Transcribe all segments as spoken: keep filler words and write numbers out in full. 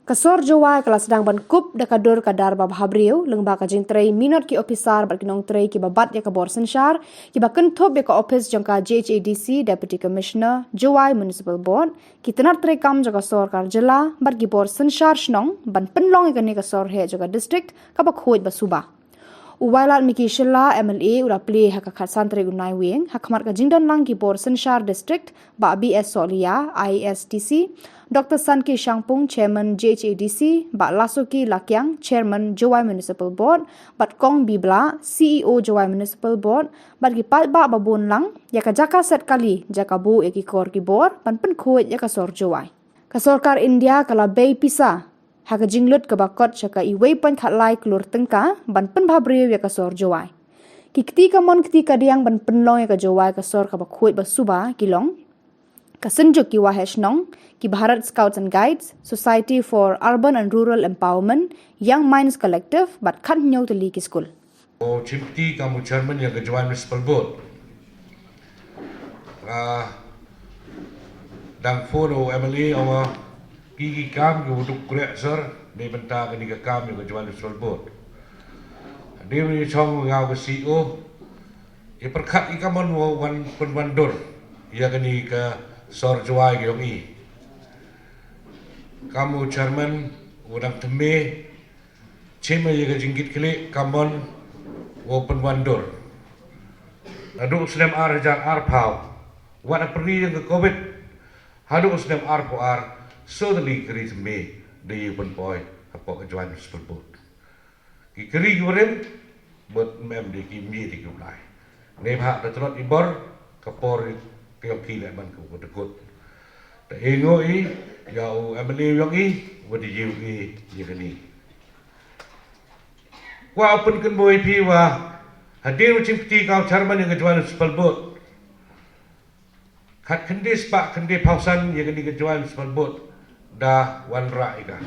Ka sor Jowai ka la sdang ban kup da ka dur ka dar ba bhabriew, lyngba ka jingtrei minot ki ophisar bad ki nongtrei kiba bat ïa ka bor synshar, kiba kynthup ïa ka ophis jong ka J H A D C Deputy Commissioner, Jowai Municipal Board, ki tnat treikam jong ka sorkar jylla bad ki bor synshar shnong, ban pynlong ïa kane ka sor heh jong ka district kaba khuid ba suba. U Wailadmiki Shylla, M L A, u la plie ha ka khatsan tarik u Naiwieng ha khmat ka jingdonlang ki bor synshar district, Bah B S Sohliya, I A S D C, Doctor Sankey Shangpung, Chairman J H A D C, Bah Lasoki Lakiang, Chairman Jowai Municipal Board, bad Kong Bibla, C E O Jowai Municipal Board, bad ki paidbah ba bun lang ïa ka jaka set kali, jaka buh ïa ki kor ki bor ban pynkhuid ïa ka sor Jowai. Ka sorkar India ka la bei pisa ha ka jinglut kaba kot sha ka iwei point khatlai klur tyngka ban pynbhabriew ïa ka sor Jowai. Ki kti kamon kti kadiang ban pynlong ïa ka Jowai ka sor kaba khuid ba suba ki long ka Synjuk ki Waheh Shnong, ki Bharat Scouts and Guides, Society for Urban and Rural Empowerment, Young Minds Collective bad khathynñiew tylli ki skul. U Chief Kti kam u Chairman ïa ka Jowai Municipal Board. Ah, dang phone u M L A, ong ba ki, ki kam ki u duk kreh sor, ne bynta kane ka kam ïa ka Jowai Municipal Board. Dei u shong nga u ka C E O, i pyrkhat i kamon u wan pynwandur ïa kane ka sor Jowai ka ïong i. Kam u Chairman u dang thymme, chim ïa ka jingkit khlieh kamon u pynwandur. Naduh snem ar hajar arphew, wat ha pyrdi jong ka Covid, haduh snem arphew ar, suddenly ka ri thymme da ïa pynpoi hapoh ka Jowai Municipal Board. Ki kri ki warim, bad mem de ki mih de ki ulai. Ngi bha da tlot i bor, ka por ka ïong ki leh ban ka wa dkut. Da i ngo i, ïa u M L A ïong i, wa da ïu i, ïa kani. Wa u pynkynboi phi wa, hadien u Chief Kti kam u Chairman ïa ka Jowai Municipal Board. Khat khyndai spah khyndai phew san ïa kani ka Jowai Municipal Board da wanrah ïa ka.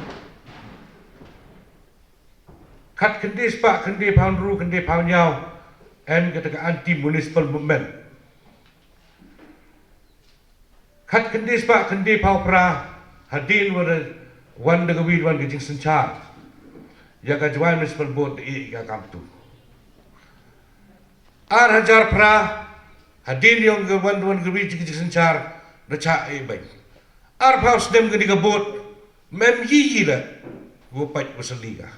Khat khyndai spah khyndai phew hynriew khyndai phew hynñiew em kata ka anti municipal movement. Khat khyndai spah khyndai phew phra hadien wa da wan da ka wi wan ka jingsynshar. Ïa ka Jowai Municipal Board da ïa ka kam tu. Ar hajar phra, hadien ïong ka wan, wan ka wi jingsynshar, da chah e beng. Arphew snem kani ka board, mem yi yi la, wa pait wa sali ka.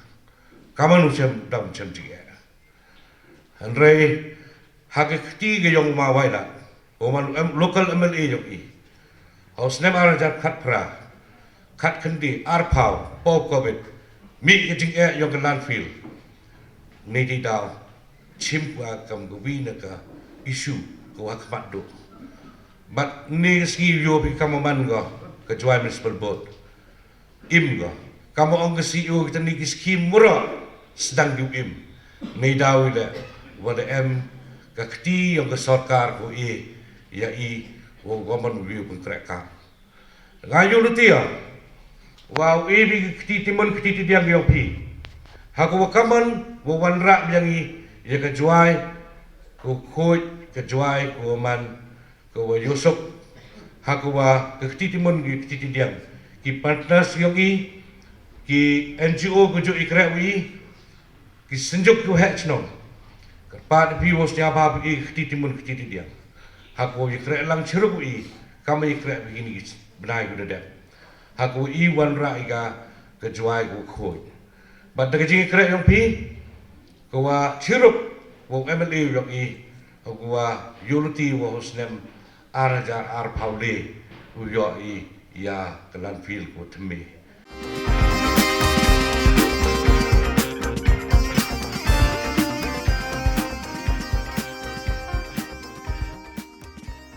Kamon u chem dam chem jingeh. Hynrei, ha ka kti ka ïong u ma Wailadmiki. U man em, local M L A ïong i. Ha u snem ar hajar khatphra, khatkhyndai, arphew, post Covid, mih ka jingeh ïong ka landfill. Ngi dei daw, chim ka kam ka wi na ka issue, ka wa khmat duk. Bad ngi ka sngi ïoh phi kam man ka, ka Jowai Municipal Board. Im ka. Kam ong ka C E O kita ni ki scheme mura sdang ki im. Ngi daw i le, wa da em ka kti ïong ka sorkar ko i, ïa i, wa wa man wi u pynkreh kam. Nga ïoh lutia, wa u i bi ka kti timon kti tidiang ïong phi. Ha ko wa kaman, wa wanrah biang i, ïa ka Jowai, ko khuid, ka Jowai, ko man, ka wa ïohsuk, ha ka wa ka kti timon ki kti tidiang, ki partners ïong i, ki N G O ka juk i kreh wi, ki synjuk ki waheh chnong. Kyrpad phi wa sñiawbha phi ki kti timon kti tidiang. Ha ka wa i kreh lang chirup wi, kam i kreh wi kini ki bnai ki da dep. Ha ka wa i wanrah i ka, ka Jowai ka wa khuid. Bad da ka jingkreh ïong phi, ka wa chirup, wa M L A ïong i, ka wa ïoh luti wa u snem ar hajar arphew le, u ïoh i ïa ka landfill ka wa thymme.